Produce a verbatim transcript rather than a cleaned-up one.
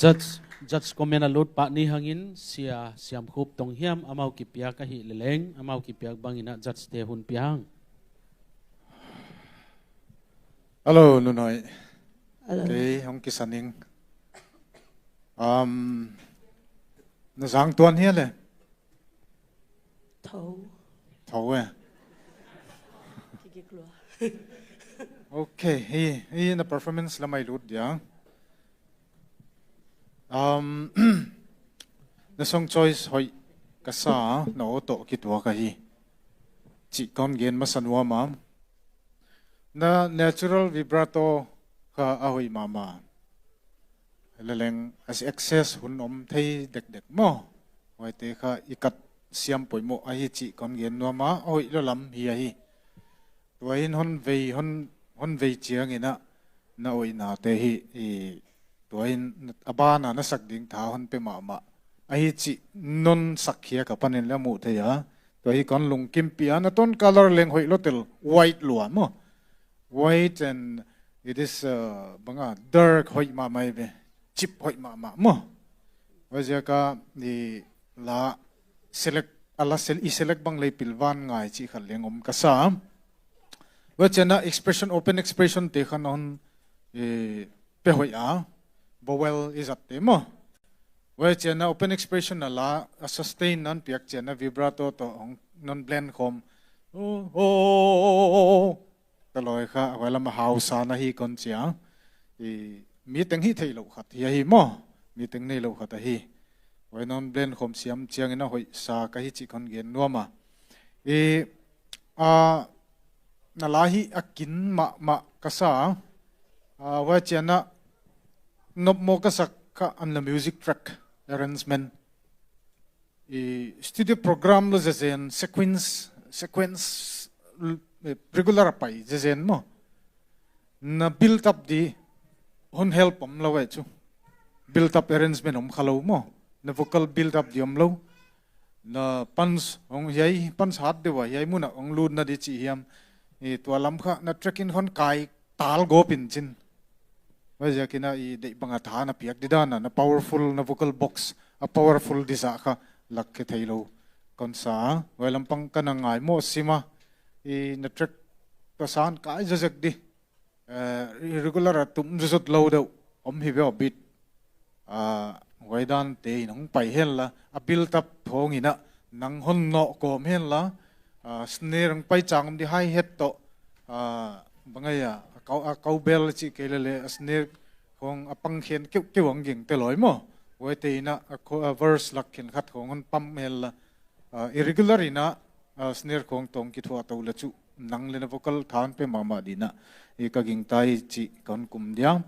Judge, judge comment a lut pah ni hangin Sia Siam Khup Tong hiam, amau kipiak ahih leleng amau kipiak bangin ah judge te hun pia hang. Hello, Nunhoih. Hello. Kei hong kisaning. Um, na zang tuan hia le? Tho. Tho eh. Kikiklua. Okay, hi, hi na performance lamai lut dia. Um, na song choice hoih ka sa, na aw tawh kituak ahi cih kon gen masa nuam a. Na natural vibrato kha a hoih mahmah. Leleng a excess hun om thei dekdek maw. Huaite kha i kat siam poimawh ahi cih kon gen nuam a, a hoih lo lam hi ahi. Tua hin hon vei, hon, hon vei ciangin ah na hoihnate hi, i, tua hin a bana na sak ding tha hon pe mahmah ahi cih non sakkhia ka panin le a muh thei a. Tua hi kon lungkimpih a, na ton color leng hoih lo tel, white lua maw. White and it is, uh, banga dark hoih mahmah hi ve, chip hoih mahmah maw. Huaiziak a i la select, a la sel-, i select bang lei pilvan ngai cih khat leng om ka sa. Huai ciangin ah expression, open expression te khan hon, eh, pe hoih a, vowel i zat te maw. Huai ciangin ah open expression a la a sustain nan piak ciangin ah vibrato tawh hong non blend khawm. Oh, oh, oh, oh, oh. Ka lawi kha, huai lam a hausa na hi kon cia. I, mi teng hi thei lo khat hi ahi maw. Mi teng nei lo khat ahi. Huai non blend khawm siam ciangin a hoih sa ka hi cih kon gen nuam a. I, a, na la hi a kin mahmah ka sa. A, huai ciangin ah nop maw ka sak kha an la music track arrangement. I studio program lo zezen, sequence, sequence, eh, regular a pai zezen maw. Na build up di hon help om lo eh cu. Build up arrangement om kha lo maw. Na vocal build up di om lo. Na punch hong hiai, punch hat deuh a hiai mun ah hong lut na di cih hiam. I tua lam kha na track in hon kai tal gawp in cin. Huaiziakin ah i deih banga tha na piak di dan a, na powerful, na vocal box a powerful di zah kha lak khe thei lo kon sa. Huai lampang ka na ngai maw sim a, i na track tua san kai zazek di. Eh, regular a tum zuzut lo deuh om hi ve aw bit. Ah, huai dan te in hong pai hen la, a build up hong in ah nang hon nawh kawm hen la, ah, snare hong pai cang om di, hi-hat tawh, ah, bang ai a, a cow, a cowbell cih kei lele, a snare hong a pang khen keuhkeuh ang ging te lawi maw. Huai te in ah, a co-, a verse lak khen khat hong hon pam hen la, ah, irregular in ah, ah, snare khawng tawng kithuah to le cu nang le na vocal than pe mahmah ding ah i ka gingta hi cih ka hon kum dia.